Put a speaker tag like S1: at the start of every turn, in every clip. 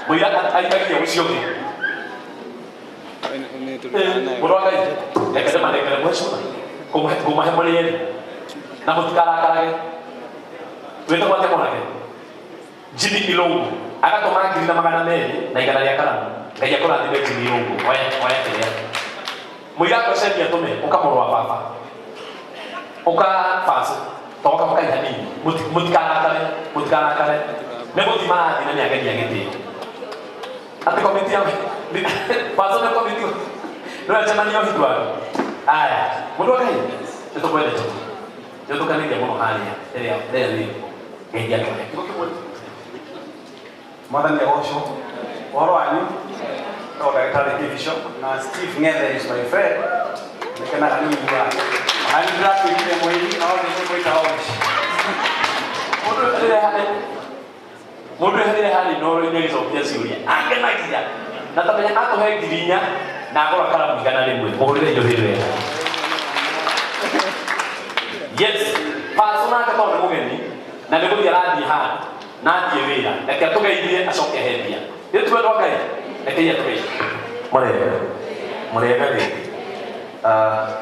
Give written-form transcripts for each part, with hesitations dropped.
S1: Mũira aikagia ũcio ũngĩ. Mũrũ wa Ngai, reke ndĩmanengere mwecuma kũmahe mũrĩ erĩ na mũtikarakarage. Wĩtagwo atĩa mwanake? Jimmy Ilungu agatũma 1200 na 100 rĩa karamu. Ngai akũrathime Jimmy Ilungu. Oya oya kĩrĩa mũira akoceria tũme ũka mũrũ wa baba ũka bacu toka mũkaiha nini. Mũtikarakare, mũtikarakare, nĩ gũthiĩ marathiĩ na nĩageria gĩtĩo atĩ komiti ya bacu nĩ komiti nĩwe ncemanio hingo andũ aya. Mũndũ wa Ngai, nĩ tũkwendete, nĩ ũtũkanĩria mũno harĩa rĩrĩa rĩrĩa wĩ ngeithia andũ aya kiugo kĩmwe.
S2: Mwathani agocwo. Ũhoro wanyu? No ndagĩtarĩ Kĩbico na Steve Ng'ethe is my friend. Nĩkenaga nĩ ũigua. Na nĩ ndĩratuĩkire mũini no nĩ ngũmwĩta Omish.
S1: Mũndũ rĩrĩa harĩ mũndũ rĩrĩa harĩ inooro-inĩ agĩcokia ciũria angenagia na tamenya atũhe 4000 na agũra karamu 100. Mũhũrĩre indo hĩndĩ wega. Yes, bacu nake tondũ nĩ mũgeni na nĩ gũthiĩ arathiĩ handũ na athiĩ wĩra, reke atũgeithie acoke he mbia. Nĩ twendwa Ngai, reke iye atũgeithie.
S3: Mũrĩega, mũrĩega rĩngĩ.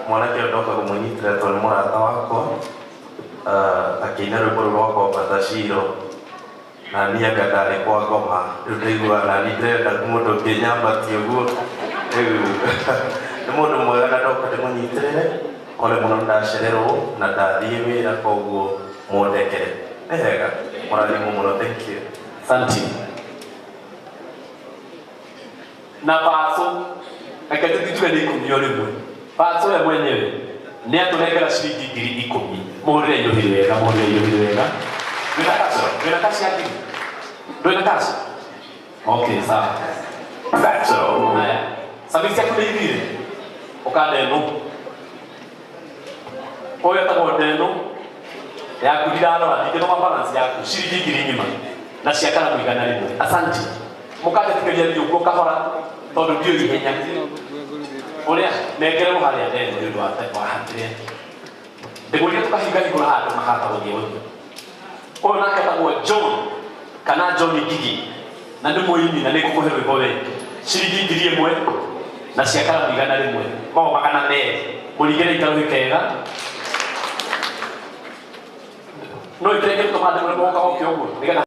S3: Mwanake ũyũ ndoka kũmũnyitĩra tondũ nĩ mũrata wakwa. Akĩina rwĩmbo rũu rwa kwambata Shilo na niĩ anga ndarĩ kwa ngoma, rĩu ndaigua na niĩ ndĩrenda mũndũ ũngĩnyambatia ũguo. Rĩu nĩ mũndũ mwega na ndoka ndĩmũnyitĩrĩre. Pole mũno ndacererwo na ndathiĩ wĩra, koguo mũndekere. Nĩ hega, mũrathimwo mũno. Thank you.
S1: Asante. Na bacu reke tũtitue nĩ 10 o rĩmwe. Bacu we mwenyewe nĩ atũnengera ciringi 10,000. Mũhũrĩre iũhĩ wega, mũhũrĩre iũhĩ wega. Wĩna kaci? Wĩna kaci ya ngiri? Ndũrĩ na kaci? Okay, sawa. Haya, service ciaku nĩ ithire ũka ndenu. Ũyũ etagwo ndenu yaku ndirarora, ndingĩthoma balance yaku. Ciringi 1,000 ng'ima na cia karamu 100. Asante. Mũkanjĩtĩkĩria thiĩ ũguo kahora tondũ ndiũĩ ihenya ũrĩa nengererwo harĩa ndenu nĩ ũndũ wa hatĩrĩa ndĩmũria tũkahinga hingũra handũ mahata gũthiĩ gũthiĩ. Ũyũ nake etagwo John kana John Ngigi na nĩ mũini na nĩ ngũkũhe rwĩmbo we ciringi 1,000 na cia karamu 100 mao 200. Mũringĩre ikarũhĩ kega no ikĩreke tũmande mũrĩmo ũkahoke ũguo nĩgetha.